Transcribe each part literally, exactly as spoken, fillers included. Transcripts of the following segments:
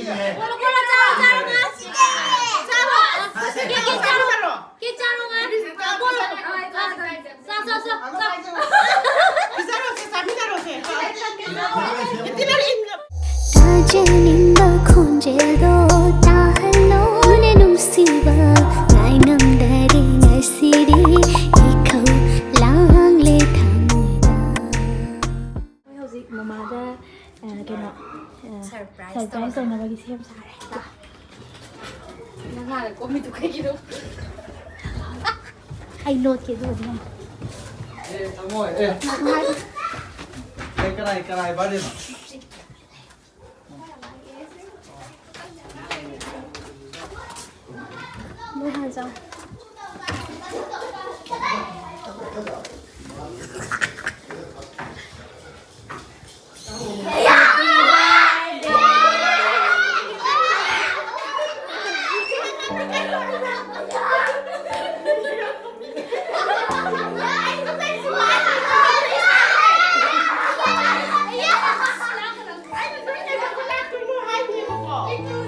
ꯀꯣꯠꯂꯣ, ꯀꯣꯠꯂꯣ, ꯆꯥꯔꯣ, ꯆꯥꯔꯣ, ꯉꯥ꯫ ꯆꯥꯔꯣ꯫ ꯀꯦꯛ, ꯀꯦꯛ ꯆꯥꯔꯣ꯫ ꯀꯦꯛ ꯆꯥꯔꯣ, ꯉꯥ꯫ ꯀꯣꯠꯂꯣ꯫ ꯆꯥ, ꯆꯥ, ꯆꯥ, ꯆꯥ꯫ ꯄꯤꯖꯔꯣꯁꯦ, ꯆꯥꯃꯤꯟꯅꯔꯣꯁꯦ꯫ ꯇꯥꯖꯅꯤꯡꯕ ꯈꯣꯟꯖꯦꯜꯗꯣ ꯇꯥꯍꯜꯂꯣꯅꯦ ꯅꯨꯡꯁꯤꯕ, ꯉꯥꯏ ꯉꯝꯗꯔꯦ ꯉꯁꯤꯗꯤ ꯏꯈꯧ ꯂꯥꯡꯂꯦ ꯊꯃꯣꯏꯗ꯫ ꯑꯩꯈꯣꯏ ꯍꯧꯖꯤꯛ ꯃꯃꯥꯗ, ꯑ, ꯀꯩꯅꯣ, ꯑ, surprise surprise ꯇꯧꯔꯒ꯫ ꯇꯧꯅꯕꯒꯤ ꯁꯦꯝ ꯁꯥꯔꯦ꯫ ꯅꯪ ꯍꯥꯟꯅ ꯀꯣꯝꯃꯤꯗꯨ ꯀꯩꯒꯤꯅꯣ? ꯑꯩ ꯂꯣꯠꯀꯦ ꯑꯗꯨꯒꯗꯤ ꯅꯪ꯫ ꯑꯦ, ꯊꯝꯃꯣ, ꯑꯦ꯫ ꯑꯦ, ꯀꯅꯥꯏ, ꯀꯅꯥꯏ birthday ꯅꯣ? ꯅꯣꯏ ꯍꯥꯟꯅ ꯆꯪꯉꯣ꯫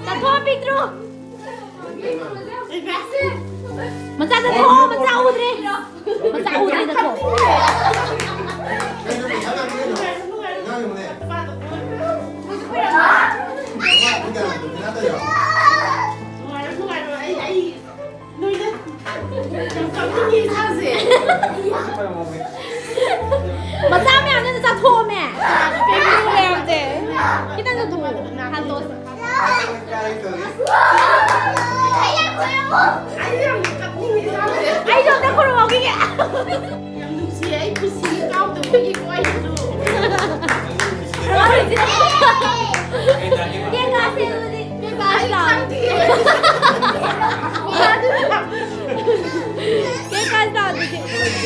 ꯆꯠꯊꯣꯛꯑꯣ, ꯄꯤꯛꯇ꯭ꯔꯨ꯫ ꯃꯆꯥ ꯆꯠꯊꯣꯛꯑꯣ, ꯃꯆꯥ ꯎꯗ꯭ꯔꯦ꯫ ꯃꯆꯥ ꯎꯗ꯭ꯔꯦ, ꯆꯠꯊꯣꯛꯑꯣ꯫ ꯅꯨꯡꯉꯥꯏꯔꯣꯏ, ꯅꯨꯡꯉꯥꯏꯔꯣꯏ, ꯑꯩ, ꯑꯩ ꯅꯣꯏꯅ ꯌꯥꯝ ꯀꯞꯅꯤꯡꯉꯦ ꯏꯁꯥꯁꯦ꯫ ꯃꯆꯥ ꯃꯌꯥꯝꯗꯨꯅ ꯆꯥꯊꯣꯛꯑꯝꯃꯦ꯫ ꯀꯩꯅꯣ ꯃꯌꯥꯝꯁꯦ? ꯈꯤꯇꯪ ꯆꯥꯊꯣꯛꯑꯣ꯫ ꯍꯥꯠꯇꯣꯛꯑꯁꯤ꯫ ꯑꯩ ꯌꯥꯝ ꯀꯞꯅꯤꯡꯉꯦ ꯏꯁꯥꯁꯦ꯫ ꯑꯩꯁꯨ ꯑꯝꯇ ꯈꯨꯔꯨꯝꯍꯧꯈꯤꯒꯦ꯫ ꯌꯥꯝ ꯅꯨꯡꯁꯤꯌꯦ, ꯑꯩ ꯄꯨꯟꯁꯤꯒꯤ ꯀꯥꯎꯗꯕ ꯀꯨꯏꯔꯦꯀꯣ ꯑꯩꯁꯨ꯫ ꯀꯦꯛ ꯀꯛꯁꯦ ꯑꯗꯨꯗꯤ꯫ ꯀꯦꯛ ꯀꯛꯁꯤ ꯂꯥꯛꯑꯣ꯫ ꯀꯦꯛ ꯀꯛꯁꯤ ꯂꯥꯛꯑꯣ ꯑꯗꯨꯗꯤ꯫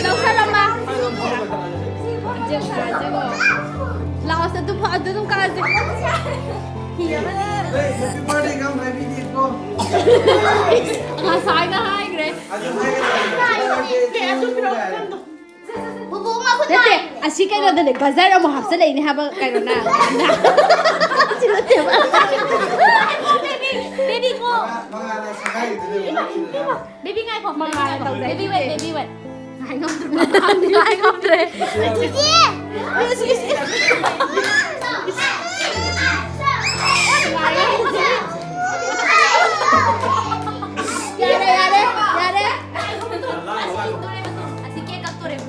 ꯂꯧꯁꯜꯂꯝꯃ꯫ ꯂꯥꯛꯑꯣꯁꯦ, ꯑꯗꯨ ꯐ-, ꯑꯗꯨ ꯑꯗꯨꯝ ꯀꯛꯑꯁꯦ꯫ ꯍꯤ ꯑꯃ꯫ ꯍꯣꯏ, happy birthday ꯀꯝ ꯍꯥꯏꯕꯤꯗꯦꯀꯣ꯫ ꯉꯁꯥꯏꯅ ꯍꯥꯏꯈ꯭ꯔꯦ꯫ ꯑꯗꯨ ꯍꯥꯏꯒꯗꯕꯅꯤ, happy birthday to you ꯀꯥꯏꯅ꯫ ꯅꯠꯇꯦ, ꯑꯁꯤ ꯀꯩꯅꯣꯗꯅꯦ, ꯒꯖꯔ ꯑꯃꯨꯛ ꯍꯥꯞꯆꯜꯂꯛꯏꯅꯦ ꯍꯥꯏꯕ ꯀꯩꯅꯣꯅ꯫ ꯁꯤ ꯅꯠꯇꯦꯕ꯫ ꯃꯉꯥꯏ ꯇꯧꯖꯩ꯫ Baby wet, baby wet. ꯉꯥꯏ ꯉꯝꯗ꯭ꯔꯦ꯫ ꯉꯥꯏ ꯉꯝꯗ꯭ꯔꯦ꯫ ꯆꯤꯆꯦ! ꯌꯥꯔꯦ, ꯌꯥꯔꯦ, ꯌꯥꯔꯦ꯫ ꯑꯁꯤ ꯀꯦꯛ ꯀꯛꯇꯣꯔꯦꯕ꯫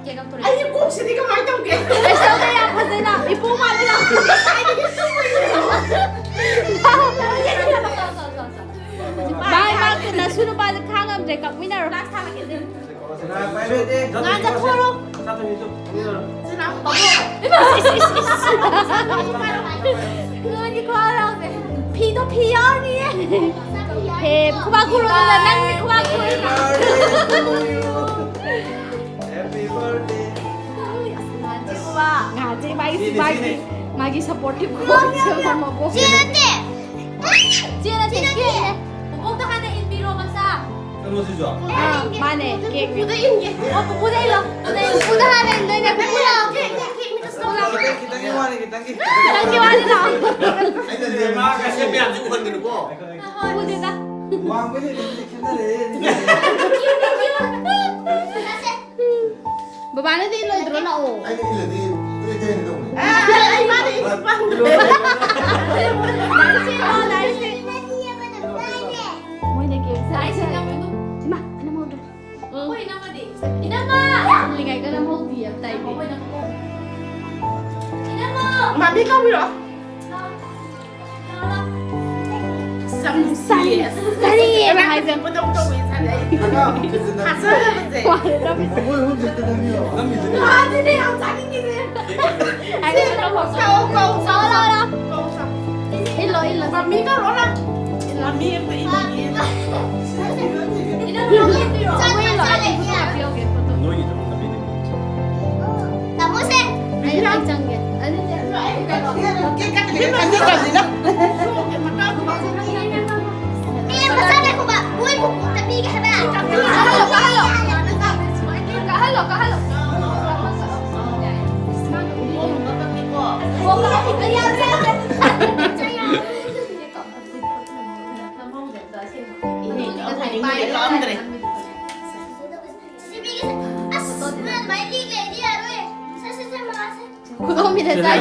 ꯀꯦꯛ ꯀꯛꯇꯣꯔꯦ꯫ ꯑꯩꯒꯤ ꯀꯣꯛꯁꯤꯗꯤ ꯀꯃꯥꯏꯅ ꯇꯧꯒꯦ? ꯀꯩꯁꯨ ꯇꯧꯗꯦ, ꯌꯥꯝ ꯐꯖꯩ ꯅꯪ꯫ ꯏꯄꯨ ꯃꯥꯜꯂꯦ ꯅꯪ꯫ ꯉꯁꯥꯏꯗꯒꯤ ꯇꯨꯝꯃꯤꯅꯦ꯫ ꯚꯥꯏ, ꯃꯥ ꯅꯁꯨ ꯅꯨꯄꯥꯁꯦ ꯈꯥꯡ ꯉꯝꯗ꯭ꯔꯦ, ꯀꯛꯃꯤꯟꯅꯔꯣ꯫ ꯉꯥ ꯆꯠꯊꯣꯛꯑꯣꯔꯣ꯫ ꯉꯥꯒꯤ ꯈꯨꯍꯥꯎ ꯌꯥꯎꯗꯦ꯫ ꯐꯤꯗꯣ ꯐꯤ ꯌꯥꯎꯔꯤꯌꯦ꯫ ꯍꯦ, ꯈꯨꯕꯥꯛ ꯈꯨꯔꯣ, ꯑꯗꯨꯒ ꯅꯪꯒꯤ ꯈꯨꯕꯥꯛ ꯈꯨꯔꯣ꯫ Happy birthday. ꯉꯥꯁꯦ ꯃꯥꯒꯤ, ꯁꯤꯅꯦ, ꯃꯥꯒꯤ, ꯁꯤꯅꯦ꯫ ꯃꯥꯒꯤ supportive ꯈꯨꯕꯥꯛꯁꯦ ꯃꯕꯣꯛ꯫ ꯆꯦ ꯅꯠꯇꯦ꯫ ꯆꯦ ꯅꯠꯇꯦ, ꯆꯦ ꯅꯠꯇꯦ꯫ ꯀꯦꯛꯅꯦ꯫ ꯕꯣꯕꯣꯛꯇ ꯍꯥꯟꯅ ꯏꯟꯕꯤꯔꯣ ꯃꯆꯥ꯫ ꯀꯩꯅꯣꯁꯤꯁꯨ? ꯑꯥ, ꯃꯥꯅꯦ, ꯀꯦꯛꯅꯦ꯫ ꯄꯨꯄꯨꯗ ꯏꯟꯒꯦ꯫ ꯑꯣ, ꯄꯨꯄꯨꯗ ꯏꯜꯂꯣ꯫ ꯄꯨꯄꯨꯗ ꯏꯜꯂꯣ꯫ ꯄꯨꯄꯨꯗ ꯍꯥꯟꯅ ꯏꯟꯗꯣꯏꯅꯦ, ꯄꯨꯄꯨ ꯂꯥꯛꯑꯣ꯫ ꯀꯦꯛꯅꯦ, ꯀꯦꯛꯅꯦ, ꯀꯦꯛꯅꯦ꯫ ꯈꯤꯇꯪ, ꯈꯤꯇꯪꯒꯤ ꯋꯥꯅꯤ, ꯈꯤꯇꯪꯒꯤ꯫ ꯈꯤꯇꯪꯒꯤ ꯋꯥꯅꯤ, ꯂꯥꯛꯑꯣ꯫ ꯑꯩꯅꯅꯦ, ꯃꯥ ꯉꯁꯤ ꯃꯌꯥꯝꯁꯦ ꯎꯍꯟꯒꯅꯨꯀꯣ꯫ ꯎꯗꯦꯗ꯫ ꯋꯥꯡꯕꯩꯗꯤ ꯑꯗꯨꯝ ꯈꯦꯠꯅꯔꯦ꯫ ꯕꯕꯥꯅꯗꯤ ꯏꯜꯂꯣꯏꯗ꯭ꯔꯣ? ꯂꯥꯛꯑꯣ꯫ ꯑꯩꯅ ꯏꯜꯂꯗꯤ ꯂꯣꯏ ꯀꯩꯅꯣ ꯇꯧꯕꯅꯦ꯫ ꯑꯦ, ꯑꯩ ꯃꯥꯗꯤ ꯏꯟꯕ ꯐꯪꯗ꯭ꯔꯦ꯫ ꯂꯥꯏꯁꯦ ꯏꯜꯂꯣ, ꯂꯥꯏꯁꯦ꯫ ꯃꯣꯏꯅ ꯀꯦꯛ ꯆꯥꯏꯁꯦ꯫ ꯏꯃꯥ, ꯏꯅꯝꯃ ꯎꯗ꯭ꯔꯣ? ꯑꯩꯈꯣꯏ ꯏꯅꯝꯃꯗꯤ? ꯏꯅꯝꯃ! ꯏꯜꯂꯤꯉꯩꯗ ꯅꯝꯍꯧꯗꯤ ꯑꯝꯇ ꯑꯩꯗꯤ꯫ ꯏꯅꯝꯃ! ꯃꯥꯃꯤ ꯀꯧꯕꯤꯔꯣ? ꯌꯥꯝ ꯅꯨꯡꯁꯤꯌꯦ꯫ ꯆꯥꯅꯤꯡꯉꯦ ꯍꯥꯏꯁꯦ꯫ ꯄꯨꯗꯧ ꯇꯧꯋꯦ ꯁꯥꯟꯅꯩ꯫ ꯊꯥꯖꯗꯕꯁꯦ꯫ ꯃꯣꯏ ꯑꯍꯨꯝ ꯈꯛꯇ ꯅꯝꯃꯤꯔꯣ? ꯅꯝꯃꯤꯁꯤꯗꯤ꯫ ꯃꯥꯗꯤꯅꯦ ꯌꯥꯝ ꯆꯥꯅꯤꯡꯉꯤꯁꯦ꯫ ꯀꯧ, ꯀꯧ, ꯀꯧ, ꯂꯥꯛꯑꯣ, ꯂꯥꯛꯑꯣ, ꯂꯥꯛꯑꯣ꯫ ꯀꯧ, ꯀꯧ꯫ ꯏꯜꯂꯣ, ꯏꯜꯂꯣ꯫ ꯃꯃꯤ ꯀꯧꯔꯣ ꯂꯥꯎ꯫ ꯃꯃꯤ ꯑꯝꯇ ꯏꯜꯂꯣ꯫ ꯏꯜꯂꯣ, ꯏꯜꯂꯣ꯫ ꯅꯣꯏꯒꯤꯗꯃꯛꯇ ꯄꯤꯗꯣꯏꯅꯦ꯫ ꯇꯥꯃꯣꯁꯦ꯫ ꯑꯩ, ꯑꯩ ꯆꯪꯒꯦ꯫ ꯀꯦꯛ ꯀꯛꯇ꯭ꯔꯤꯉꯩ ꯈꯪꯕꯤꯗ꯭ꯔꯕꯅꯤꯅ꯫ ꯑꯦ, ꯃꯆꯥ ꯉꯥꯏꯈꯣꯕ꯫ ꯃꯣꯏ ꯄꯨꯄꯨ ꯑꯝꯇ ꯄꯤꯒꯦ ꯍꯥꯏꯕ꯫ ꯀꯛꯍꯜꯂꯣ, ꯀꯛꯍꯜꯂꯣ꯫ ꯀꯛꯍꯜꯂꯣ, ꯀꯛꯍꯜꯂꯣ꯫ ꯏꯅꯦ, ꯀꯛꯑꯝꯗ꯭ꯔꯦ꯫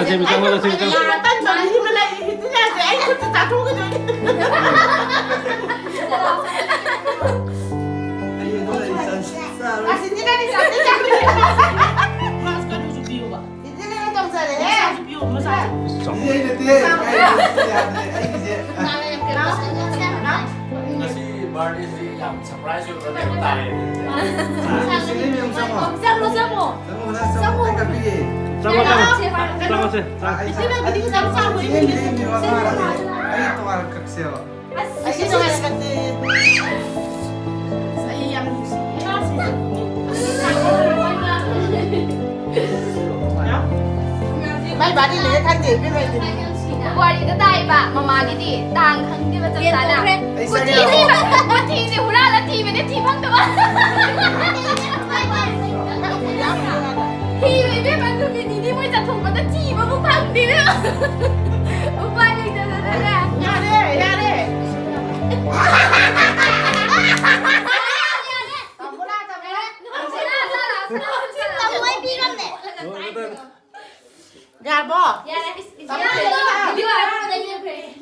ꯁꯦꯝ ꯆꯪꯉꯣ, ꯁꯦꯝ ꯆꯪꯉꯣ꯫ ꯑꯩ ꯃꯇꯟ ꯃꯔꯤ ꯑꯃ ꯂꯩ, ꯍꯤꯇꯤꯅꯥꯁꯦ ꯑꯩ ꯈꯨꯠꯇ ꯆꯥꯊꯣꯛꯈꯤꯗꯣꯏꯅꯦ꯫ ꯑꯩ ꯑꯗꯨ ꯂꯩ, ꯆꯥ-, ꯆꯥꯔꯣꯏ꯫ ꯑꯁꯤ ꯍꯤꯇꯤꯅꯥꯗꯤ ꯆꯥꯊꯣꯛ ꯆꯥꯊꯣꯛꯈꯤꯗꯣꯏꯅꯦ꯫ ꯃꯥꯁꯨ ꯀꯩꯅꯣꯁꯨ ꯄꯤꯌꯣꯕ꯫ ꯍꯤꯇꯤꯅꯥ ꯇꯧꯖꯔꯦꯍꯦ꯫ ꯃꯁꯥꯁꯨ ꯄꯤꯌꯣ, ꯃꯁꯥꯁꯨ꯫ ꯏꯆꯦ, ꯑꯩ ꯅꯠꯇꯦ, ꯑꯩ ꯌꯥꯗ꯭ꯔꯦ, ꯑꯩꯒꯤꯁꯦ꯫ ꯃꯥꯅ ꯌꯥꯝ ꯀꯩꯅꯣ ꯇꯧꯁꯜꯂꯦ꯫ ꯉꯁꯤ ꯕꯥꯔꯗꯦꯁꯤ ꯌꯥꯝ ꯁꯔꯄ꯭ꯔꯥꯏꯁ ꯑꯣꯏꯕ ꯀꯩꯅꯣ ꯇꯥꯔꯦ꯫ ꯆꯪꯉꯣ, ꯆꯪꯉꯣ꯫ ꯆꯪꯉꯣ, ꯆꯪꯉꯣ꯫ ꯑꯩ ꯀꯛꯄꯤꯒꯦ꯫ ꯆꯪꯉꯣ, ꯆꯪꯉꯣ꯫ ꯆꯪꯉꯣ, ꯆꯪꯉꯣ꯫ ꯑꯥ, ꯑꯩ ꯆꯪ-, ꯏꯆꯦꯅ ꯈꯨꯗꯤꯡ ꯆꯪ ꯆꯥꯕ ꯏꯆꯦ ꯌꯦꯡꯉꯤꯅꯦ꯫ ꯈꯨꯗꯤꯡ ꯃꯤꯔꯣ ꯃꯥꯜꯂꯦ꯫ ꯑꯩ ꯇꯣꯉꯥꯟꯅ ꯀꯛꯁꯦꯕ꯫ ꯑꯁ, ꯑꯁꯤ ꯇꯣꯉꯥꯟꯅ ꯀꯛꯁꯦ꯫ ꯑꯁ, ꯑꯩ ꯌꯥꯝ ꯅꯨꯡꯁꯤꯌꯦ꯫ ꯃꯥꯏ ꯕꯥꯔꯗꯦ ꯂꯩꯔ ꯈꯪꯗꯦ, ꯏꯕꯦꯝꯃ ꯑꯩꯗꯤ꯫ ꯋꯥꯔꯤꯗ ꯇꯥꯏꯕ, ꯃꯃꯥꯒꯤꯗꯤ ꯇꯥꯡ ꯈꯪꯗꯦꯕ ꯆꯞ ꯆꯥꯅ꯫ ꯀꯨꯊꯤꯁꯦ, ꯀꯨꯊꯤꯁꯦ ꯍꯨꯔꯥꯜꯂ ꯊꯤꯕꯅꯦ, ꯊꯤ ꯐꯪꯗꯕ꯫ ꯊꯤꯕ ꯏꯕꯦꯝꯃ ꯅꯨꯃꯤꯠ ꯅꯤꯅꯤ ꯃꯣꯏ ꯆꯠꯊꯣꯛꯄꯗ ꯊꯤꯕꯕꯨ ꯐꯪꯗꯦ ꯏꯕꯦꯝꯃ꯫ ꯎꯄꯥꯏ ꯂꯩꯇꯗꯅꯅꯦ꯫ ꯌꯥꯔꯦ, ꯌꯥꯔꯦ꯫ ꯇꯥꯃꯣ ꯂꯥꯛꯑ ꯇꯥꯃꯣ꯫ ꯇꯥꯃꯣ ꯑꯩ ꯄꯤꯔꯝꯃꯦ꯫ ꯌꯥꯔꯕꯣ? ꯌꯥꯔꯦ꯫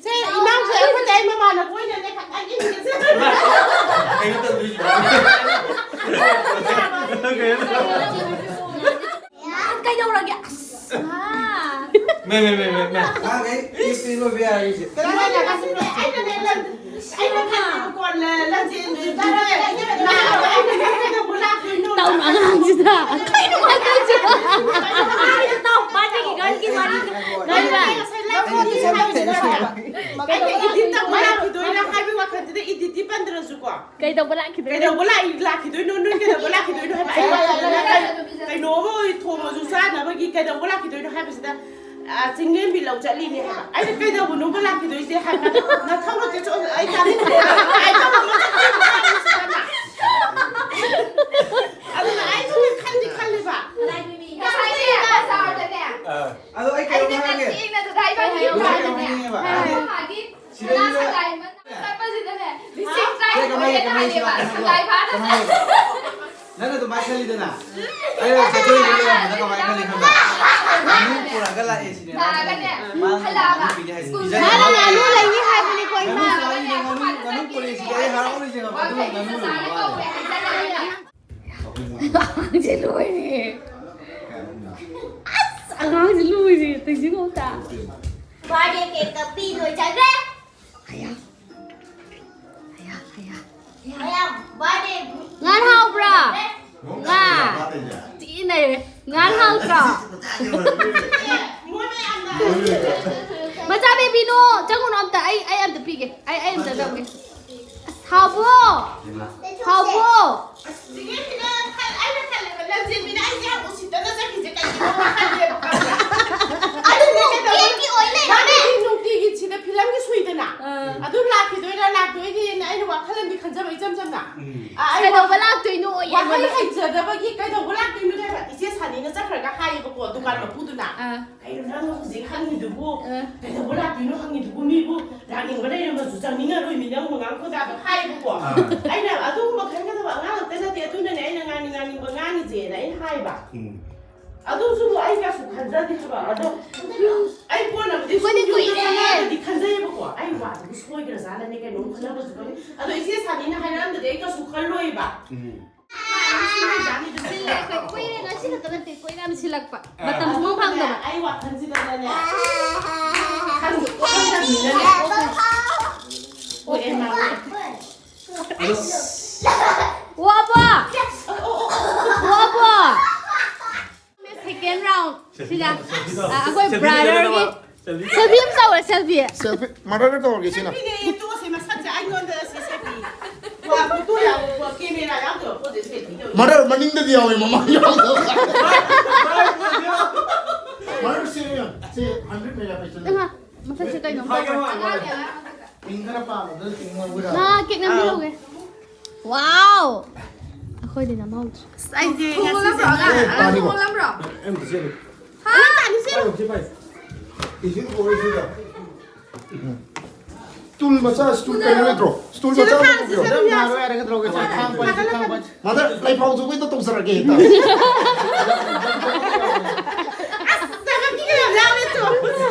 ꯁꯦ, ꯏꯅꯥꯎꯁꯦ ꯑꯩꯈꯣꯏꯗꯤ ꯑꯩ ꯃꯃꯥꯟꯅꯕ ꯑꯣꯏꯅꯅꯦ ꯈꯇꯪ ꯏꯟꯒꯦꯁꯦ꯫ ꯀꯩꯅꯣ ꯇꯧꯗꯣꯏꯁꯤꯕꯣ? ꯀꯩꯗꯧꯔꯒꯦ? ꯑꯁ, ꯃꯥ꯫ ꯃꯦ, ꯃꯦ, ꯃꯦ, ꯃꯦ, ꯃꯦ꯫ ꯑꯉꯥꯡꯈꯩ ꯏꯁ ꯏꯔꯣꯏꯕ ꯌꯥꯔꯦ ꯍꯧꯖꯤꯛ꯫ ꯑꯩꯅꯅꯦ ꯂꯟ-, ꯑꯩꯅ ꯈꯜꯂꯤꯕꯀꯣ, ꯂ-, ꯂꯟꯖꯦꯟꯗꯨꯗ ꯂꯥꯛꯑꯒ ꯑꯩꯅ ꯀꯩꯗꯧꯕ ꯂꯥꯛꯇꯣꯏꯅꯣ? ꯇꯧꯅꯣ ꯑꯉꯥꯡꯁꯤꯗ꯫ ꯀꯩꯅꯣ ꯍꯥꯏꯗꯣꯏꯁꯦ? ꯏꯅꯥꯎꯄꯥꯗꯒꯤ ꯒꯟꯒꯤ ꯋꯥꯔꯤꯗꯣ꯫ ꯀꯩꯅꯣ? ꯑꯩꯅ ꯉꯁꯥꯏ ꯂꯥꯛꯄꯗꯤ ꯍꯥꯏꯕꯁꯤꯗ ꯑꯩꯅ ꯏꯗꯤꯠ ꯇꯧꯕ ꯂꯥꯛꯈꯤꯗꯣꯏꯔꯥ ꯍꯥꯏꯕꯒꯤ ꯋꯥꯈꯜꯁꯤꯗ ꯏꯗꯤꯠꯇꯤ ꯄꯟꯗ꯭ꯔꯁꯨꯀꯣ꯫ ꯀꯩꯗꯧꯕ ꯂꯥꯛꯈꯤꯗꯣꯏꯅꯣ? ꯀꯩꯗꯧꯕ ꯂꯥꯛꯏ-, ꯂꯥꯛꯈꯤꯗꯣꯏꯅꯣ? ꯅꯣꯏ ꯀꯩꯗꯧꯕ ꯂꯥꯛꯈꯤꯗꯣꯏꯅꯣ ꯍꯥꯏꯕ? ꯑꯩ ꯋꯥꯈꯜꯗꯅ ꯀꯩ-, ꯀꯩꯅꯣꯝꯃ ꯊꯣꯡꯉꯁꯨ ꯆꯥꯅꯕꯒꯤ ꯀꯩꯗꯧꯕ ꯂꯥꯛꯈꯤꯗꯣꯏꯅꯣ ꯍꯥꯏꯕꯁꯤꯗ, ꯑ, ꯆꯤꯡꯂꯦꯝꯕꯤ ꯂꯧ ꯆꯠꯂꯤꯅꯦ ꯍꯥꯏꯕ꯫ ꯑꯩꯅ ꯀꯩꯗꯧꯕꯅꯣꯕ ꯂꯥꯛꯈꯤꯗꯣꯏꯁꯦ ꯍꯥꯏꯕ ꯀꯥꯟꯗ, ꯅꯊꯧ ꯂꯩꯇꯦ, ꯆꯣ-, ꯑꯩ ꯇꯥꯅꯤꯡꯗꯦ꯫ ꯑꯩ ꯇꯧꯐꯝ ꯊꯣꯛꯄ ꯑꯃ ꯍꯥꯏꯔꯤꯁꯤꯗꯅ꯫ ꯑꯗꯨꯅ ꯑꯩꯁꯨ ꯈꯟꯗꯤ ꯈꯜꯂꯤꯕ꯫ ꯉꯁꯥꯏꯅꯦ, ꯕꯖꯥꯔꯗꯅꯦ꯫ ꯑꯥ꯫ ꯑꯗꯣ ꯑꯩ ꯀꯩꯅꯣꯝ ꯑꯩꯅ ꯍꯥꯏꯔꯛꯀꯦ꯫ ꯊꯦꯡꯅ ꯊꯥꯏꯕ ꯍꯥꯏꯌꯨ ꯀꯩꯅꯣꯝ ꯍꯥꯏꯕꯅꯦ꯫ ꯍꯥꯏꯅꯤꯡꯉꯦꯕ꯫ ꯍꯥꯏꯗꯤ ꯃꯥꯒꯤ ꯁꯤꯗꯩꯁꯤꯗ ꯉꯥ ꯁꯉꯥꯏ ꯃꯅꯥ ꯀꯛꯄꯁꯤꯗꯅꯦ, ꯂꯤꯁꯤꯡ ꯁꯦ, ꯀꯃꯥꯏ, ꯇꯔꯥꯅꯤꯊꯣꯏ ꯀꯃꯥꯏ, ꯍꯦꯜꯂꯦ ꯍꯥꯏꯕ, ꯁꯉꯥꯏ ꯐꯥꯅ꯫ ꯀꯃꯥꯏ? ꯅꯪꯅ ꯑꯗꯨꯃꯥꯏ ꯈꯜꯂꯤꯗꯅ? ꯑꯩꯅ ꯆꯠꯊꯣꯛꯏꯗꯨ ꯂꯩꯔꯝꯕꯗ ꯀꯃꯥꯏ ꯈꯜꯂꯤ ꯈꯪꯕ꯭ꯔꯥ? ꯉꯥꯅꯨ ꯄꯨꯔꯒ ꯂꯥꯛꯑꯦ ꯁꯤꯅꯦ꯫ ꯂꯥꯛꯑꯒꯅꯦ, ꯃꯥꯅ ꯍꯜꯂꯛꯑꯒ ꯉꯥꯅꯨ ꯄꯤꯅꯤ ꯍꯥꯏꯁꯦ꯫ ꯁ꯭ꯀꯨꯜ ꯄꯤꯖꯅꯤ꯫ ꯃꯥꯅ ꯉꯥꯅꯨ ꯂꯩꯅꯤ ꯍꯥꯏꯕꯅꯤꯀꯣ, ꯏꯃꯥ꯫ ꯉꯥꯅꯨ ꯆꯥꯔꯤꯅꯦ, ꯉꯥꯅꯨ, ꯉꯥꯅꯨ ꯄꯨꯔꯛꯑꯦ ꯁꯤꯗꯤ ꯑꯩ ꯍꯔꯥꯎꯔꯤꯁꯦ ꯉꯥꯅꯨ, ꯉꯥꯅꯨ ꯂꯩꯕ ꯋꯥꯅꯤ꯫ ꯑꯉꯥꯡꯁꯦ ꯂꯣꯏꯔꯦ꯫ ꯑꯁ, ꯑꯉꯥꯡꯁꯦ ꯂꯣꯏꯔꯦ꯫ ꯇꯦꯡꯁꯤꯡ ꯑꯝꯇ꯫ ꯕꯥꯔꯗꯦ ꯀꯦꯛ ꯀꯛꯄꯤ ꯂꯣꯏꯖꯈ꯭ꯔꯦ꯫ ꯑꯌꯥ꯫ ꯑꯌꯥ, ꯑꯌꯥ꯫ ꯉꯥ ꯍꯥꯎꯕ꯭ꯔꯥ? ꯉꯥ꯫ ꯊꯤ ꯅꯩꯔꯦ꯫ ꯉꯥ ꯍꯥꯎꯇ꯭ꯔꯣ? ꯃꯆꯥ ꯕꯦꯕꯤꯅꯣ, ꯆꯪꯉꯨꯅꯣ ꯑꯝꯇ꯫ ꯑꯩ, ꯑꯩ ꯑꯝꯇ ꯄꯤꯒꯦ꯫ ꯑꯩ, ꯑꯩ ꯑꯝꯇ ꯂꯧꯒꯦ꯫ ꯑꯁ, ꯍꯥꯎꯕ꯭ꯔꯣ? ꯍꯥꯎꯕ꯭ꯔꯣ? ꯑꯁ, ꯆꯤꯆꯦ ꯁꯤꯗ ꯈꯜ-, ꯑꯩꯅ ꯈꯜꯂꯦꯕ, ꯂꯝꯖꯦꯟꯕꯤꯅ ꯑꯩꯁꯦ ꯌꯥꯝ ꯎꯁꯤꯠꯇꯅ ꯆꯠꯈꯤꯁꯦ ꯀꯩꯒꯤꯅꯣ ꯈꯜꯂꯦꯕ, ꯈꯪꯕ꯭ꯔꯥ? ꯑꯗꯨ ꯑꯗꯨꯅꯦ ꯀꯦꯛꯀꯤ ꯑꯣꯏ ꯂꯩꯔꯝꯃꯦ꯫ ꯃꯥꯒꯤꯗꯤ ꯅꯨꯡꯇꯤꯒꯤ ꯁꯤꯗ ꯐꯤꯂꯝꯒꯤ ꯁꯨꯏꯗꯅ꯫ ꯑꯥ꯫ ꯑꯗꯨ ꯂꯥꯛꯈꯤꯗꯣꯏꯔꯥ ꯂꯥꯛꯇꯣꯏꯅꯦꯅ ꯑꯩꯅ ꯋꯥꯈꯜ ꯑꯃꯗꯤ ꯈꯟꯖꯕ, ꯏꯆꯝ ꯆꯝꯅ꯫ ꯎꯝ꯫ ꯑꯥ, ꯑꯩ ꯀꯩꯗꯧꯕ ꯂꯥꯛꯇꯣꯏꯅꯣ ꯑꯣꯏꯌꯦ ꯋꯥꯈꯜ ꯑꯩꯉꯣꯟꯗ꯫ ꯍꯩꯖꯗꯕꯒꯤ ꯀꯩꯗꯧꯕ ꯂꯥꯛꯇꯣꯏꯅꯣ ꯍꯥꯏꯕ ꯏꯆꯦ ꯁꯥꯅꯤꯅ ꯆꯠꯈ꯭ꯔꯒ ꯍꯥꯏꯌꯦꯕꯀꯣ, ꯗꯨꯀꯥꯟ ꯑꯥ꯫ ꯃꯄꯨꯗꯨꯅ꯫ ꯑꯥ꯫ "ꯀꯩꯅꯣ ꯅꯪꯅ ꯍꯧꯖꯤꯛ ꯍꯪꯉꯤꯗꯨꯕꯨ? ꯑꯥ꯫ ꯀꯩꯗꯧꯕ ꯂꯥꯛꯇꯣꯏꯅꯣ ꯍꯪꯉꯤꯗꯨꯕꯨ? ꯃꯤꯕꯨ ꯂꯥꯛꯅꯤꯡꯕ ꯂꯩꯔꯝꯃꯁꯨ ꯆꯪꯅꯤꯡꯉꯔꯣꯏ ꯃꯤ ꯅꯪ ꯃꯉꯥꯡ ꯈꯣꯏꯗꯥꯗꯣ" ꯍꯥꯏꯌꯦꯕꯀꯣ꯫ ꯑꯥ꯫ ꯑꯩꯅ ꯑꯗꯨꯒꯨꯝꯕ ꯈꯟꯒꯗꯕ ꯑꯉꯥꯡ ꯑꯝꯇ ꯅꯠꯇꯦ, ꯑꯗꯨꯅꯅꯦ ꯑꯩꯅ ꯉꯥꯡꯅꯤꯡ ꯉꯥꯡꯅꯤꯡꯕ ꯉꯥꯡꯉꯤꯁꯦꯅ ꯑꯩꯅ ꯍꯥꯏꯕ꯫ ꯎꯝ꯫ ꯑꯗꯨꯁꯨ ꯑꯩ ꯀꯩꯁꯨ ꯈꯟꯖꯗꯦ ꯍꯥꯏꯕ꯫ ꯑꯗꯣ ꯑꯩ ꯀꯣꯟꯅꯕꯨꯗꯤ ꯑꯩꯈꯣꯏꯗꯤ ꯁꯨꯝ ꯌꯨꯝꯗ ꯀꯨꯏꯔꯦ꯫ ꯆꯪꯉꯛꯑꯒꯗꯤ ꯈꯟꯖꯩꯌꯦꯕꯀꯣ꯫ ꯑꯩ ꯋꯥꯗꯨꯕꯨ ꯁꯣꯏꯈ꯭ꯔꯖꯥꯠꯂꯅꯦ ꯀꯩꯅꯣꯝ ꯈꯜꯂꯝꯕꯁꯨ ꯈꯪꯉꯦ꯫ ꯑꯗꯣ ꯏꯆꯦ ꯁꯥꯅꯤꯅ ꯍꯥꯏꯔꯛꯑꯝꯗꯗꯤ ꯑꯩ ꯀꯩꯁꯨ ꯈꯜꯂꯣꯏꯕ꯫ ꯎꯝ꯫ ꯁꯤꯜꯂꯛꯑꯦ, ꯀꯨꯏꯔꯦ, ꯉꯁꯤ ꯈꯛꯇ ꯅꯠꯇꯦ, ꯀꯨꯏꯔꯦ ꯌꯥꯝ ꯁꯤꯜꯂꯛꯄ꯫ ꯃꯇꯝꯁꯨ ꯑꯃꯨꯛ ꯐꯪꯗꯕ꯫ ꯑꯩ ꯋꯥꯈꯜꯁꯤꯗꯅꯅꯦ, ꯈꯪꯗꯦ, ꯈꯪꯗꯕꯅꯤꯅꯅꯦ꯫ ꯑꯣ, ꯑꯦ, ꯃꯥ, ꯑꯣ꯫ ꯋꯥꯕ! ꯋꯥꯕ! Second round ꯁꯤꯗ, ꯑ, ꯑꯩꯈꯣꯏ brotherꯒꯤ selfie ꯑꯃ ꯇꯧꯔꯦ, selfie꯫ Selfie, motherꯗ ꯇꯧꯔꯒꯦ ꯁꯤꯅ꯫ Selfieꯅꯦ, ꯇꯣꯛꯑꯁꯦ, ꯃꯁꯛꯁꯦ ꯑꯩꯉꯣꯟꯗ ꯁꯤ selfie꯫ ꯋꯥ, photo ꯌꯥꯎ-, camera ꯌꯥꯎꯗꯕ ꯄꯣꯠꯁꯦ selfie ꯇꯧꯔꯤ꯫ Mother ꯃꯅꯤꯡꯗꯗꯤ ꯌꯥꯎꯋꯦ, ꯃꯃꯥꯡ ꯌꯥꯎꯗꯕ꯫ Mother ꯁꯦ, ꯁꯦ hundred megapixel꯫ ꯏꯃꯥ, ꯃꯁꯛꯁꯦ ꯀꯩꯅꯣꯝ ꯇꯧꯔꯦ꯫ ꯄꯤꯡ ꯈꯔ ꯄꯥꯝꯃꯦ, ꯑꯗꯨ ꯄꯤꯡ ꯂꯧꯕꯤꯔꯣ꯫ ꯉꯥ cake ꯅꯝꯕꯤꯍꯧꯒꯦ꯫ Wow! ꯑꯩꯈꯣꯏꯗꯤ ꯅꯝꯍꯧꯗ꯭ꯔꯦ꯫ ꯑꯁ, ꯑꯩꯁꯦ ꯉꯁꯤꯁꯦ ꯊꯣꯡꯂꯝꯕ꯭ꯔꯣ? ꯉꯥ-, ꯑꯉꯥꯡ ꯑꯦ, ꯊꯣꯡꯂꯝꯕ꯭ꯔꯣ? ꯑꯦ, ꯑꯝꯇ ꯆꯦꯜꯂꯨ꯫ ꯍꯥ? ꯏꯁꯤꯡ ꯄꯨꯔꯛꯑꯣ, ꯏꯁꯤꯡꯗꯣ꯫ Stool ꯃꯆꯥ, stool ꯀꯩꯅꯣ ꯂꯩꯇ꯭ꯔꯣ? Stool ꯁꯤꯗ ꯃꯆꯥ ꯑꯃ ꯊꯥꯡꯁꯤ ꯄꯨꯕꯤꯌꯣ꯫ ꯁꯤꯗ ꯌꯥꯔꯣꯏ, ꯌꯥꯔꯦ, ꯀꯩꯗꯧꯔꯒꯦ? ꯁꯤ ꯊꯥꯡ ꯄꯥꯏꯁꯤ, ꯊꯥꯡ ꯄꯥꯏꯁꯤ꯫ Mother, ꯂꯩꯐꯥꯎ ꯆꯨꯕꯩꯗꯣ ꯇꯧꯖꯔꯒꯦ ꯍꯦꯛꯇ꯫ ꯑꯁ!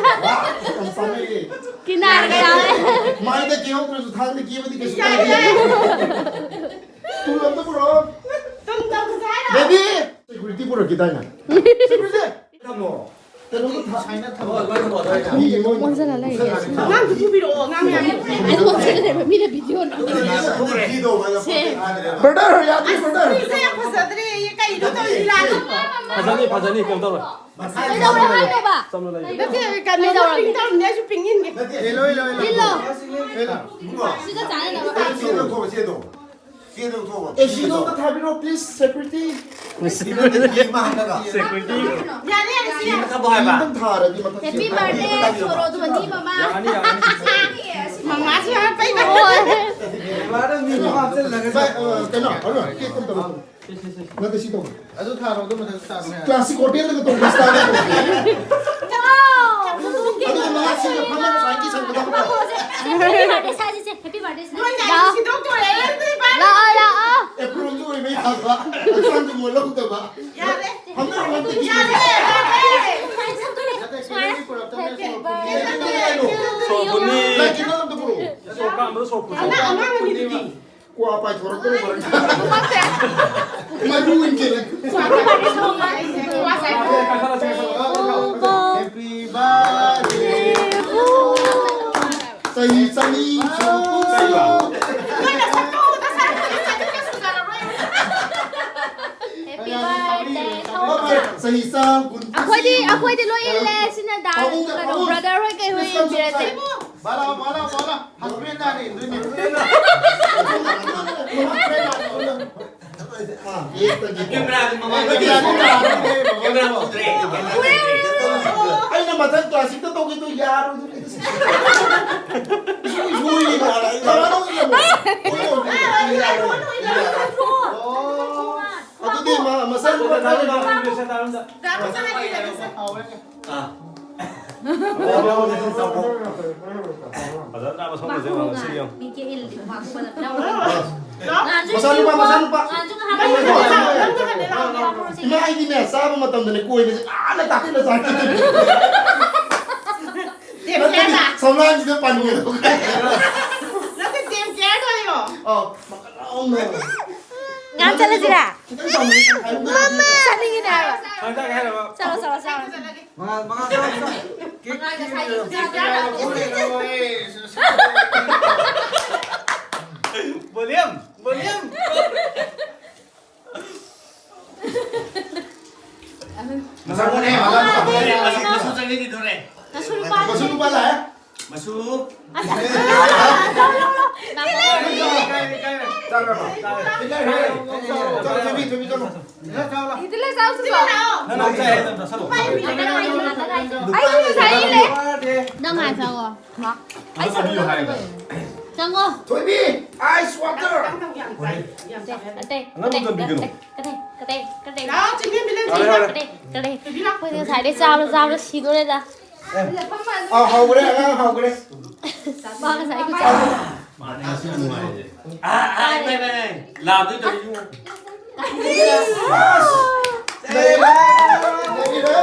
ꯀꯤꯅꯥꯔꯒ ꯌꯥꯎꯋꯦ꯫ ꯃꯥꯏꯗ ꯀꯦꯍꯧꯗ꯭ꯔꯁꯨ ꯊꯥꯡꯅ ꯀꯦꯕꯗꯤ ꯀꯩꯁꯨ ꯀꯥꯏꯗꯦ꯫ ꯇꯨꯜ ꯑꯝꯇ ꯄꯨꯔꯛꯑꯣ꯫ ꯇꯨꯝ ꯇꯧꯁꯦ ꯍꯥꯏꯔꯣ? ꯕꯦꯕꯤ! ꯁꯦꯀ꯭ꯌꯨꯔꯤꯇꯤ ꯄꯨꯔꯛꯈꯤꯗꯥꯏꯅꯦ? ꯁꯦꯀ꯭ꯌꯨꯔꯤꯇꯤ! ꯊꯝꯃꯣ꯫ ꯀꯩꯅꯣꯝꯇ ꯊꯥ-, ꯍꯣꯏ, ꯂꯣꯏ ꯊꯝꯃꯣ, ꯂꯣꯏ ꯊꯝꯃꯣ꯫ ꯃꯤ ꯃꯣꯏ ꯑꯣꯟꯁꯤꯜꯂ ꯂꯩꯔꯦ꯫ ꯑꯉꯥꯡꯗꯨ ꯄꯨꯕꯤꯔꯛꯑꯣ, ꯑꯉꯥꯡ ꯃꯌꯥꯝ꯫ ꯑꯩ ꯑꯣꯟꯁꯤꯜꯂ ꯂꯩꯕ ꯃꯤꯅ ꯚꯤꯗꯤꯑꯣ ꯅꯝꯃꯤ꯫ ꯁꯦ꯫ ꯕ꯭ꯔꯗꯔ, ꯌꯥꯗ꯭ꯔꯦ, ꯕ꯭ꯔꯗꯔ꯫ ꯁꯤꯁꯦ ꯌꯥꯝ ꯐꯖꯗ꯭ꯔꯦ, ꯀꯩꯅꯣ ꯇꯧꯔꯤ, ꯂꯥꯛꯑꯦ꯫ ꯐꯖꯅꯤ, ꯐꯖꯅꯤ, ꯀꯩꯝ ꯇꯧꯔꯣꯏ꯫ ꯀꯩꯗꯧꯔꯒꯦ ꯍꯥꯏꯅꯣꯕ? ꯆꯝꯅ ꯂꯩꯌꯨ꯫ ꯅꯠꯇꯦ, ꯀꯩꯅꯣ, ꯀꯩꯗꯧꯔꯒꯦ? ꯄꯤꯡ ꯇꯧꯔꯝꯅꯦ, ꯑꯩꯁꯨ ꯄꯤꯡ ꯏꯟꯒꯦ꯫ ꯅꯠꯇꯦ, ꯍꯦꯜꯂꯣ, ꯍꯦꯜꯂꯣ, ꯍꯦꯜꯂꯣ꯫ ꯏꯜꯂꯣ꯫ ꯍꯦꯜꯂꯣ꯫ ꯁꯤꯒ ꯆꯥꯟꯅꯅꯕ꯫ ꯁꯤ ꯂꯧꯊꯣꯛꯑꯣ, ꯁꯤ ꯂꯧꯊꯣꯛꯑꯣ꯫ ꯁꯤ ꯂꯧꯊꯣꯛꯑꯣ꯫ ꯑꯦ ꯁꯤꯗꯣ ꯑꯝꯇ ꯊꯥꯕꯤꯔꯛꯑꯣ, please, security꯫ ꯁꯤ ꯅꯠꯇꯦ, ꯐꯤ ꯑꯃ ꯍꯥꯞꯅꯕ꯫ ꯁꯦꯀ꯭ꯌꯨꯔꯤꯇꯤ꯫ ꯌꯥꯔꯦ, ꯌꯥꯔꯦ, ꯁꯤ ꯌꯥꯔꯦ꯫ ꯐꯤ ꯑꯃ ꯊꯥꯕ ꯍꯥꯏꯕ꯫ ꯐꯤ ꯑꯝꯇꯪ ꯊꯥꯔꯗꯤ ꯃꯊꯛ ꯍꯦꯄꯤ ꯁꯦꯡꯅ ꯕꯥꯔꯗꯦ, ꯍꯥꯞꯄꯤꯔꯒꯦ꯫ ꯁꯣꯔꯣ ꯙ꯭ꯋꯅꯤ ꯃꯃꯥ꯫ ꯌꯥꯅꯤ, ꯌꯥꯅꯤ꯫ ꯃꯃꯥꯁꯨ ꯌꯥꯝ ꯄꯩꯕ꯫ ꯍꯣꯏ꯫ ꯃꯃꯥꯗ ꯃꯤ ꯑꯃ ꯍꯥꯞꯆꯤꯜꯂꯒ ꯚꯥꯏ, ꯑ, ꯀꯩꯅꯣ, ꯑꯔꯨꯟ, ꯀꯦꯛ ꯑꯝꯇ ꯂꯧꯊꯣꯛꯑꯣ꯫ ꯁꯦ, ꯁꯦ, ꯁꯦ, ꯁꯦ꯫ ꯅꯠꯇꯦ, ꯁꯤ ꯇꯧꯕ꯫ ꯑꯗꯨ ꯊꯥꯔꯣ, ꯑꯗꯨ ꯃꯊꯛꯇ ꯊꯥꯔꯣ ꯌꯥꯔꯦ꯫ ꯀ꯭ꯂꯥꯁꯤꯛ ꯍꯣꯇꯦꯜꯗꯒ ꯇꯧꯕ ꯁ꯭ꯇꯥꯏꯜꯗ ꯇꯧꯕ꯫ ꯑꯗꯨꯒ ꯃꯉꯥ ꯁꯤꯒ ꯐꯝꯃꯒ ꯁ꯭ꯋꯥꯏꯒꯤ ꯁꯪꯒꯗꯕ꯫ ꯍꯦꯄꯤ ꯕꯥꯔꯗꯦ ꯁꯥꯁꯤꯁꯦ, ꯍꯦꯄꯤ ꯕꯥꯔꯗꯦ ꯁꯥꯁꯤꯁꯦ꯫ ꯅꯣꯏ ꯂꯥꯛꯑꯣ꯫ ꯁꯤꯗꯣꯛꯇꯣꯔꯦ, ꯑꯦ, ꯅꯣꯏ ꯕꯥꯔꯗꯦ꯫ ꯂꯥꯛꯑꯣ, ꯂꯥꯛꯑꯣ꯫ ꯑꯦꯄ꯭ꯔꯣꯟꯁꯨ ꯑꯣꯏꯕ ꯌꯥꯕ, ꯍꯛꯆꯥꯡꯁꯨ ꯃꯣꯠꯂꯝꯗꯕ꯫ ꯌꯥꯔꯦ꯫ ꯐꯝꯃꯤꯟꯅꯕ ꯑꯝꯇ ꯌꯥꯔꯦ, ꯌꯥꯔꯦ꯫ ꯅꯠꯇꯦ, ꯀꯦꯟꯗꯜꯗꯤ ꯄꯨꯔꯛꯇꯕꯅꯦ, ꯁꯣꯔ ꯐꯨꯟꯅꯤ꯫ ꯁꯣꯔ ꯐꯨꯟꯅꯤ꯫ ꯂꯥꯏ ꯀꯦꯟꯗꯜ ꯑꯝꯇ ꯄꯨꯔꯛꯑꯣ꯫ ꯁꯣꯔ ꯀꯥꯝꯕꯗ ꯁꯣꯔ ꯐꯨꯟꯅꯤ꯫ ꯑꯉꯥꯡ, ꯑꯉꯥꯡ ꯑꯅꯤꯗꯨꯗꯤ꯫ ꯀ꯭ꯋꯥ ꯄꯥꯏꯊꯣꯔꯛꯄꯅ ꯃꯔꯝ ꯃꯔꯨ ꯑꯣꯏꯅ ꯀꯦꯜꯂꯛ-, Happy birthday. ꯆꯍꯤ ꯆꯅꯤ ꯁꯨꯔꯛꯄ ꯀꯩꯕ? Happy birthday. ꯆꯍꯤ ꯆꯥꯝ ꯀꯨꯟ ꯑꯩꯈꯣꯏꯗꯤ, ꯑꯩꯈꯣꯏꯗꯤ ꯂꯣꯏ ꯏꯜꯂꯦ꯫ ꯁꯤꯅ ꯗꯥ, ꯄꯥꯕꯨꯡꯗ, ꯀꯩꯅꯣ, ꯄꯥꯕꯨꯡ꯫ Brother ꯍꯣꯏ ꯀꯩ ꯍꯣꯏ ꯏꯟꯕꯤꯔꯗꯤ꯫ ꯕꯥꯂꯥ, ꯕꯥꯂꯥ, ꯕꯥꯂꯥ꯫ Husband ꯅꯥꯅꯦ ꯏꯟꯗꯣꯏꯅꯦ꯫ Camera ꯗꯨ ꯃꯃꯥꯡ ꯅꯠꯇꯦ, camera ꯗꯨ ꯅꯠꯇꯦ, ꯅꯠꯇꯦ꯫ Camera ꯎꯗ꯭ꯔꯦ꯫ ꯑꯩꯅ ꯃꯊꯪ ꯀ꯭ꯂꯥꯁꯤꯛꯇ ꯇꯧꯒꯦ ꯇꯧ ꯌꯥꯔꯣꯏꯗꯣꯔꯤ꯫ ꯏꯁꯣꯏ ꯁꯣꯏꯔꯤꯕ꯫ ꯀꯃꯥꯏꯅ ꯇꯧꯔꯤꯅꯣ? ꯑꯣ꯫ ꯑꯗꯨꯗꯤ ꯃ-, ꯃꯆꯥꯅꯨꯄꯥ ꯊꯥꯔꯤꯕ꯫ ꯐꯖꯅ ꯃꯁꯝꯒꯁꯦ ꯌꯦꯡꯉꯣ, ꯁꯤ ꯌꯦꯡꯉꯣ꯫ ꯃꯆꯥꯅꯨꯄꯥ, ꯃꯆꯥꯅꯨꯄꯥ꯫ ꯏꯃꯥ, ꯑꯩꯗꯤꯅꯦ, ꯆꯥꯕ ꯃꯇꯝꯗꯅꯦ, ꯀꯣꯏꯕꯁꯦ ꯑꯥꯗ ꯇꯥꯛꯁꯤꯜꯂ ꯆꯥꯏ꯫ ꯅꯠꯇ꯭ꯔꯗꯤ ꯊꯣꯡꯅꯥꯎꯁꯤꯗ ꯄꯟꯒꯅꯨ꯫ ꯅꯠꯇꯦ, ꯇꯦꯝ ꯀꯦꯌꯔ ꯇꯧꯔꯤꯔꯣ? ꯑꯧ, ꯃꯈꯥ ꯂꯥꯎꯅ꯫ ꯉꯥ ꯆꯠꯂꯁꯤꯔꯥ? ꯈꯤꯇꯪ ꯆꯥꯎꯅ ꯇꯪꯈꯥꯏ ꯑꯃ ꯆꯠꯅꯤꯡꯉꯤꯅꯦ ꯍꯥꯏꯕ꯫ ꯈꯪꯖꯒꯦ ꯍꯥꯏꯔꯕ? ꯆꯠꯂꯣ, ꯆꯠꯂꯣ, ꯆꯠꯂꯣ꯫ ꯃꯉꯥ, ꯃꯉꯥ ꯆꯠꯂꯣ꯫ ꯀꯦꯛ ꯃꯉꯥ ꯆꯠꯂꯣ꯫ ꯀꯦꯛ ꯀꯦꯛ ꯀꯦꯛ ꯀꯦꯛ꯫ Volume, volume. ꯃꯁꯥ ꯃꯁꯥ ꯃꯁꯥ ꯃꯁꯥ ꯃꯁꯥ ꯃꯁꯥ ꯆꯪꯉꯤꯗꯤ ꯗꯣꯔꯦ꯫ ꯃꯁꯨ ꯅꯨꯄꯥ ꯃꯁꯨ ꯅꯨꯄꯥ ꯂꯥꯛꯑꯦ꯫ ꯃꯁꯨ꯫ ꯑꯁ꯫ ꯆꯥꯔꯕꯣ? ꯆꯥꯔꯦ꯫ ꯆꯥꯔꯦ, ꯊꯣꯏꯕꯤ, ꯊꯣꯏꯕꯤ, ꯆꯪꯉꯣ꯫ ꯏꯗꯤꯂꯦ ꯆꯥꯎꯁꯨ ꯆꯥꯎ꯫ ꯅꯪ ꯅꯪ ꯆꯥꯏ ꯍꯥꯏꯗꯅ ꯆꯥꯁꯜꯂꯣ꯫ ꯑꯩꯁꯨ ꯉꯁꯥꯏ ꯏꯜꯂꯦ꯫ ꯅꯪ ꯍꯥꯟꯅ ꯆꯪꯉꯣ꯫ ꯃꯥ꯫ ꯑꯗꯨ ꯆꯥꯕꯤꯌꯨ ꯍꯥꯏꯔꯒ꯫ ꯆꯪꯉꯣ꯫ ꯊꯣꯏꯕꯤ, ice water꯫ ꯑꯇꯩ, ꯑꯇꯩ, ꯑꯉꯥꯡ ꯑꯇꯩ, ꯃꯇꯝ ꯄꯤꯒꯅꯨ꯫ ꯑꯇꯩ, ꯑꯇꯩ, ꯑꯇꯩ, ꯑꯇꯩ꯫ ꯂꯥꯛꯑꯣ, ꯆꯤꯡꯂꯦꯝꯕꯤ, ꯂꯦꯝꯕꯤ꯫ ꯌꯥꯔꯦ, ꯌꯥꯔꯦ꯫ ꯑꯇꯩ, ꯑꯇꯩ꯫ ꯊꯣꯏꯕꯤ, ꯂꯥꯛꯑꯣ꯫ ꯑꯩꯈꯣꯏꯗꯤ ꯉꯁꯥꯏꯗꯩ ꯆꯥꯕꯗ, ꯆꯥꯕꯗ ꯁꯤꯗꯣꯔꯦꯗ꯫ ꯑꯦ꯫ ꯑꯥ, ꯍꯧꯈ꯭ꯔꯦ, ꯑꯉꯥꯡ ꯍꯧꯈ꯭ꯔꯦ꯫ ꯃꯥ ꯉꯁꯥꯏ ꯈꯨꯠ ꯆꯥ-, ꯃꯥꯅꯦ, ꯉꯁꯤ ꯌꯥꯝ ꯅꯨꯡꯉꯥꯏꯔꯦ꯫ ꯑꯥ, ꯑꯥ, ꯏꯃꯥꯏ, ꯏꯃꯥꯏ, ꯏꯃꯥꯏ꯫ ꯂꯥꯝꯗꯣꯏ ꯇꯧꯔꯤ, ꯏꯕꯨꯡꯉꯣ꯫ ꯑꯁ! ꯂꯩꯔꯦ, ꯂꯩꯔꯦ꯫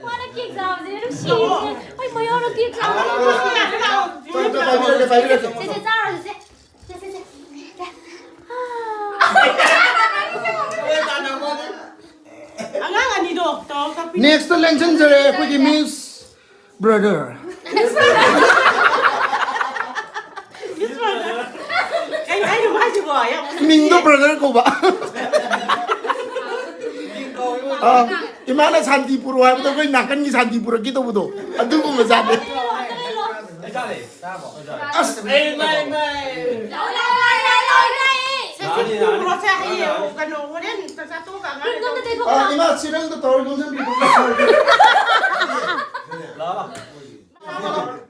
ꯃꯥꯅ ꯀꯦꯛ ꯆꯥꯕꯁꯦ ꯅꯨꯡꯁꯤꯌꯦ꯫ ꯍꯣꯏ, ꯃꯌꯥꯝꯅ ꯀꯦꯛ ꯆꯥꯕ꯫ ꯆꯣ, ꯆꯣ, ꯄꯥꯏꯕꯤꯔꯒꯦ, ꯄꯥꯏꯕꯤꯔꯒꯦ꯫ ꯁꯦ, ꯁꯦ, ꯆꯥꯔꯨꯔꯁꯦ, ꯁꯦ꯫ ꯁꯦ, ꯁꯦ, ꯁꯦ꯫ ꯑꯉꯥꯡ ꯑꯅꯤꯗꯣ ꯇꯧꯔꯒ ꯀꯞꯄꯤ꯫ Next ꯂꯦꯡꯁꯤꯟꯖꯔꯦ ꯑꯩꯈꯣꯏꯒꯤ Miss Brother꯫ Miss Brother꯫ ꯀꯩ ꯍꯥꯏꯅꯣ ꯃꯥꯏꯁꯤꯕꯣ? ꯌꯥꯝ ꯃꯤꯡꯗꯣ Brother ꯀꯧꯕ꯫ ꯑꯥ, ꯏꯃꯥꯅ ꯁꯥꯟꯇꯤ ꯄꯨꯔꯛꯑꯣ ꯍꯥꯏꯕꯗꯣ ꯑꯩꯈꯣꯏ ꯅꯥꯀꯟꯒꯤ ꯁꯥꯟꯇꯤ ꯄꯨꯔꯛꯀꯦ ꯇꯧꯕꯗꯣ ꯑꯗꯨꯒꯨꯝꯕ ꯖꯥꯠꯅꯦ꯫ ꯑꯩ ꯆꯥꯔꯦ꯫ ꯆꯥꯔꯕꯣ? ꯆꯥꯔꯦ꯫ ꯑꯁ! ꯂꯥꯛꯑꯣ, ꯂꯥꯛꯑꯣ, ꯂꯥꯛꯑꯣ, ꯂꯥꯛꯑꯣ, ꯂꯥꯛꯑꯣ꯫ ꯁꯦ, ꯁꯦ, ꯂꯥꯛꯑꯣ, ꯂꯥꯛꯑꯣ꯫ ꯄꯨꯔꯛꯑꯣ, ꯁꯦ, ꯍꯌꯦꯡ ꯀꯩꯅꯣ, ꯍꯣꯔꯦꯟ ꯆꯥꯛ ꯆꯥ ꯇꯣꯛꯑꯒ ꯑꯉꯥꯡ ꯌꯨꯝꯗ ꯇꯩꯊꯣꯛꯈ꯭ꯔꯣ꯫ ꯑꯥ, ꯏꯃꯥ, ꯁꯤꯔꯪꯗ ꯇꯧꯔ ꯌꯣꯝꯁꯤꯟꯕꯤꯕ꯫ ꯂꯥꯛꯑꯣ, ꯂꯥꯛꯑꯣ꯫